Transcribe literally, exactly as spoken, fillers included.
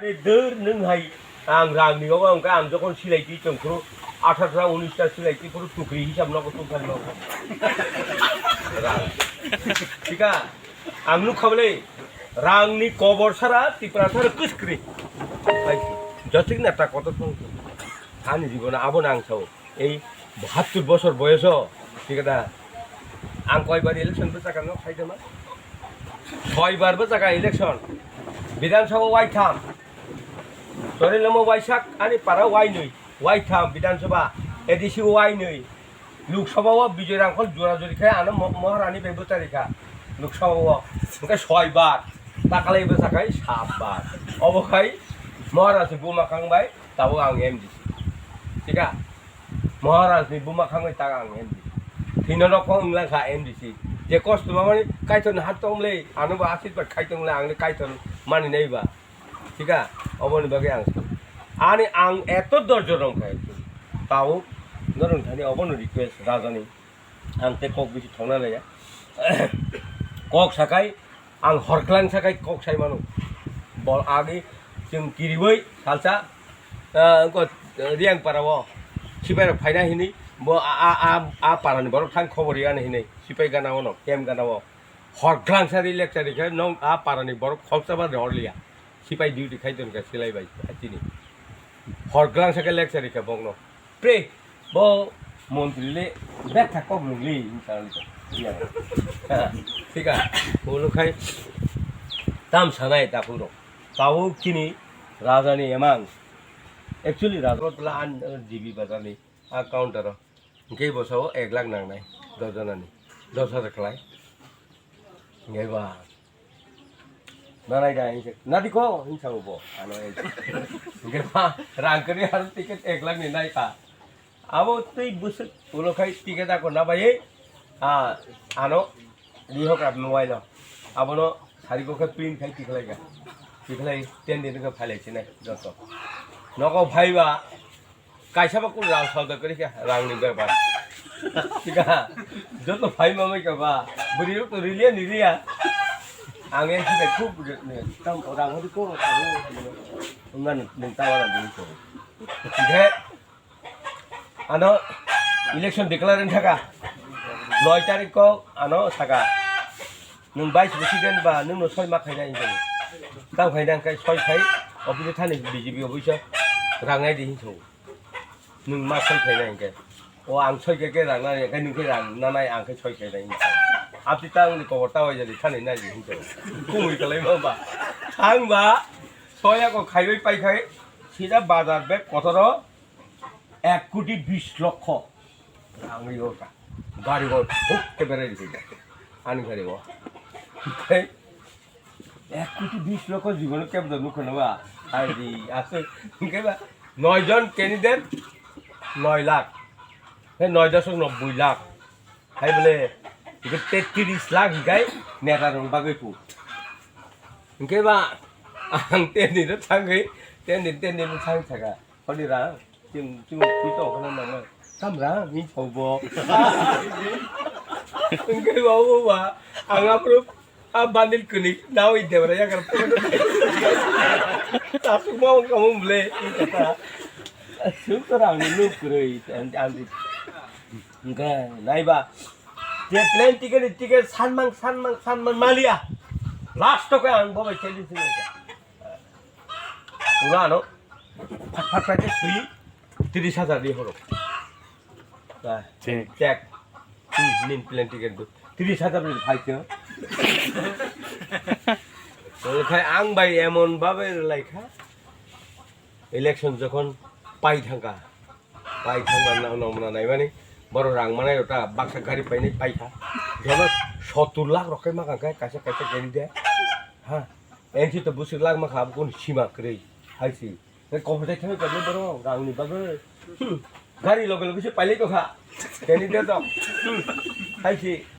Dur nwng hai ang rang ni obo wngkha ang jokon silai twi tongphuru atharo ta unis ta silai twi phuru tukri hisab nogo tukar nogo. Rang. Thika ang nukha bole rang ni kobor sara Tripura sara kuskri. Hai jotik na ta kotor thong. Ani jibono abono ang sao. Ei bahattur bosor boyoso, thik da? Ang koibar election bwchaka no khaidama? Soibar bwchaka election. Bidhan Sabha waitham. Chorelamo waisak, ani para wainwi. Waitham Bidhan Sabha, A D C wainwi. Lok Sabha o Bijoy Rangkhol jora jori khai ano mo-, Maharani bai bwchari kha. Lok Sabha o. Hwnkhe soibar. Takalai bwchakai sabbar. Obo khai Maharani buma khang bai. Tabuk ang M D C. Thika? Maharaj ni buma khangwi tak ang M D C. Thwino rok wng lang kha M D C. Je kosto mamani Kaitor ni hat tong le, ano bo asirwad khai tong le, ang le Kaitor mani nai ba. Thika? Oboni bagwi ang sa. Ani ang eto dorjo rong khai. Tabuk norong thani obono request rajani. Ang tei kok bisi thokna naiya. Kok sakai ang horklang sakai kok sai mano. Bol agi chwng kiriwi salsa, ah, ko Riang para o sipai rok phaina hini bo a, a, a, a para ni borok thang khobor ya hini sipai gana o no kem gana o horklang sari lecture khe nong a para ni borok khopsa ba horliya sipai duty khai don kha silai bai tini horklang sakai lecture khe bokno. Pre, bo montri le betha kok nung le, hinsa le. Thika, bolo khai tam sanai ta phuro. Tao chini raja ni emang. Actually, raja tla an, uh, G B bazar ni, a counter o. Hingke bo sao ek lakh nang nai, dos jona ni. Dos hajar klai. Hingke ba. Nanai da hinsa, nadi ko hinsa bo, ano hinsa. Hingke ba, rang kari aro ticket ek lakh ni nai ka. Abo tei bwswk ulo khai ticket ako nabai, a, ano rihok rap mobile o. Abono sari ko khai print khai tikhlai ga. Tikhlai ten din ko phailai sinai joto. Noko phaiba, kaisa ba kul rang sodor kori kha, rang ni bepar. Thika, joto phai mamai ka ba, bwrwi rok to riliya ni riya. Ang yang thika khub tam rang hodi ko, ngan nung tawa na dun ko. Thika, ano election declare thaka, noi tarik ko ano saka. Nung vice president ba nung no soi ma khaina hinwi. Tang khaina hingkai soi khai office thani B J P office rang nai di hinwi. Nung ma soi khaina hingkai. O ang soi khe khe rang nai hingkai nung khe rang nanai ang khe soi khaina hinwi. Apni tang ni kobor ta wai jadi thani nai di hinwi. Kumui kalai ma ba. Thang ba soya ko khaiwi pai khai sida bazar bag kotoro. Ek koti bis lokho. Ang ri ota. Gari go huk ke berai di. Ani gari go. Hey. Ek koti bis lokho jibono kebda nukho na ba. Hai di, ase. Hingke ba, noi jon candidate, noi lakh. He noi dosok nobboi lakh. Hai bole, hingke tetris lakh hingkai neta rong bagwi pu. Hingke ba, ang teni no thangwi, teni, teni no thang saka. Honi rang, chwng, chwng twi tong khana nangma. Tam rang, ni chau bo. Hingke ba, o ba, ang apro, a bandil kuni, nawi debra yakar. Tasuk ma ong kamu mle, hingke ta. Suk to rang ni nuk kurui, ang, ang di. Hingke, nai ba. Je plane ticket ni ticket sanmang, sanmang, sanmang maliya. Last to khe ang bo bai challenge ni kha. Ura ano. Phak phak phak khe sui tris hajar di horo. Ba, Check. Check. Hmm, nin plane ticket do. Tris hajar ni phai khe. Tole khai ang bai emon babe lai kha. Election jokhon pai thangkha. Pai thangma na, na, na, naimani, borok rang manai rok ta baksa gari painai paikha. Jono sottur lakh rok khe makha khe kaisa, kaisa gari de. Ha, N C to bwswk lakh makha, abo kunu sima kwrwi. Hai si. Khe kobor jai thangwi tongwi borok rang ni bagwi. Hmm. Gari loge loge se pailai tongkha. Teni de to. Hmm. Hai si.